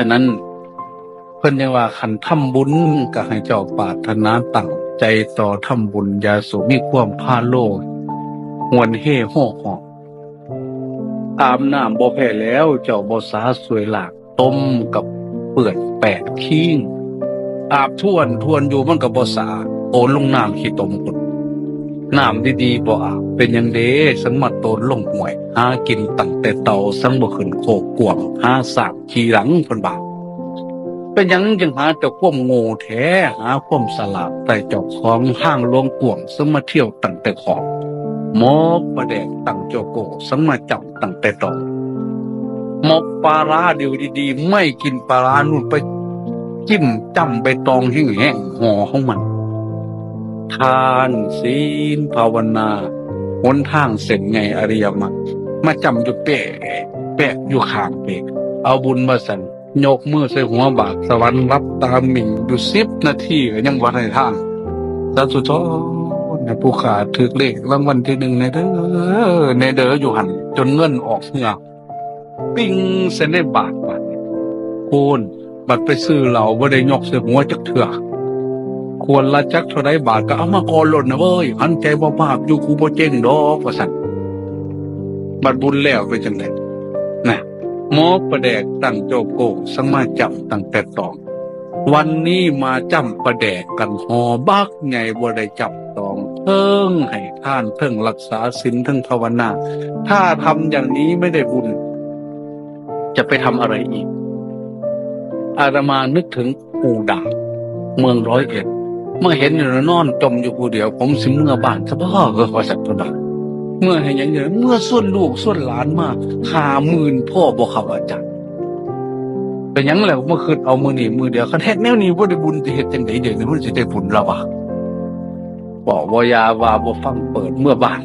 ະນັ້ນ ເພິ່ນຍັງວ່າ ຄັນທຳບຸນກໍໃຫ້ເຈົ້າປາດຖະໜາຕັ້ງໃຈຕໍ່ທຳບຸນ ຢ່າສູ່ມີຄວາມພາໂລ ຮວນເຮໂຮກອກ. ອາບນ້ຳບໍ່ແພ້ແລ້ວ ເຈົ້າບໍ່ສາສວຍລ້າງ ຕົມກັບເປື້ອນແປດຄີງ ອາບທວນທວນຢູ່ມັນກໍບໍ່ສະອາດ ໂຕນລົງນ້ຳຂີ້ຕົມພຸ້ນ ນ້ຳດີໆບໍ່ອາບ ເປັນຫຍັງເດ ສັງມາໂຕນລົງຫ້ວຍ ຫາກິນຕັ້ງແຕ່ເຕົ່າ ສັງບໍ່ຂຶ້ນໂຄກກວ້າງ ຫາສ້າງຂີ່ຫຼັງ ເພິ່ນວ່າ. ເປັນຫຍັງຈຶ່ງຫາແຕ່ຄວາມໂງ່ແທ້ ຫາຄວາມສະຫຼາດໃສ່ເຈົ້າຂອງ ທາງຫຼວງກວ້າງ ສັງມາທ່ຽວຕັ້ງແຕ່ຂອງ ໝໍປາແດກຕັ້ງໂຈໂກ້ ສັງມາຈ້ຳ ຕັ້ງແຕ່ຕອງ ໝໍປາລາດີໆ ໄມ້ກິນປາລານູ້ນ ໄປຈິ້ມຈ້ຳໃບຕອງແຫ້ງໆຫໍ່ຂອງມັນ. ທານ ສິນ ພາວະນາ ຫົນທາງເສັ້ນໃຫຍ່ອະລິຍະມັກ ມາຈ້ຳຢູ່ແປະແປະຢູ່ຂ້າງເປ ເອົາບຸນວ່າຊັ້ນ ຍົກມືໃສ່ຫົວບາກສະຫວັນ ຫຼັບຕາໝິ່ງຢູ່ສິບນາທີ ກໍຍັງບໍ່ໄດ້ທານ. ສາທຸທອນ ໃຫ້ຜູ້ຂ້າຖືກເລກລາງວັນທີໜຶ່ງແດ່ເດີ ແດ່ເດີ ຢູ່ຫັ້ນ ຈົນເງິນອອກເຫື່ອ ປິງໃສ່ໃນບາດບາດນີ້ ໂອ້ນ ບັດໄປຊື້ເຫຼົ້າບໍ່ໄດ້ຍົກໃສ່ຫົວຈັກເທື່ອ ຂວດລະຈັກເທົ່າໃດບາດກໍເອົາມາກ່ອນໂລດນະເວີຍ ຄັນໃຈບໍ່ພາບຢູ່ ກູບໍ່ເຈັງດອກ ວ່າຊັ້ນ. ບັດບຸນແລ້ວເປັນຈັ່ງໃດນະ ໝໍປາແດກຕັ້ງໂຈໂກ້ ສັງມາຈ້ຳຕັ້ງແຕ່ຕອງ ວັນນີ້ມາຈ້ຳປາແດກກັນຫໍ່ບັກໃຫຍ່ ບໍ່ໄດ້ຈ້ຳຕອງ ເທິງໃຫ້ທານ ເທິງລັກສາສິນ ເທິງພາວະນາ. ຖ້າທຳຢ່າງນີ້ໄມ່ໄດ້ບຸນ ຈະໄປທຳອະໄລອີກ? ອາດຕະມານຶກເຖິງ ປູ່ດາ ເມືອງຮ້ອຍເອັດ ມາເຫັນຢູ່ນອນຈົ່ມຢູ່ຜູ້ດຽວ ຜົມຊິເມືອບ້ານຊະບໍ່ ວ່າຊັ້ນເພິ່ນວ່າ. ເມືອເຮັດຫຍັງ? ເມືອຊວນລູກຊວນຫຼານມາ ຫ້າໝື່ນພໍບໍ່ຄັບອາຈານ? ເປັນຫຍັງແລ້ວມາຄິດເອົາມື້ນີ້ມື້ດຽວ ຄັນເຮັດແນວນີ້ບໍ່ໄດ້ບຸນ ຊິເຮັດຈັ່ງໃດ ດຽວນີ້ມັນຊິໄດ້ບຸນລະວະ. ເວົ້າບໍ່ຢາ ວ່າບໍ່ຟັງ ເປີດເມືອບ້ານ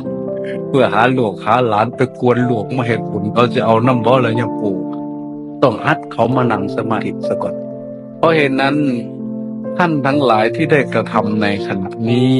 ເພື່ອຫາລູກຫາຫຼານ ໄປກວນລູກມາເຮັດບຸນ ເຂົາຊິເອົານຳບໍ່ລະຍາປູ່? ຕ້ອງຫັດເຂົາມານັ່ງສະມາທິສະກ່ອນ. ເພາະເຫດນັ້ນ ທ່ານທັງຫຼາຍທີ່ໄດ້ກະທຳໃນຂະນະນີ້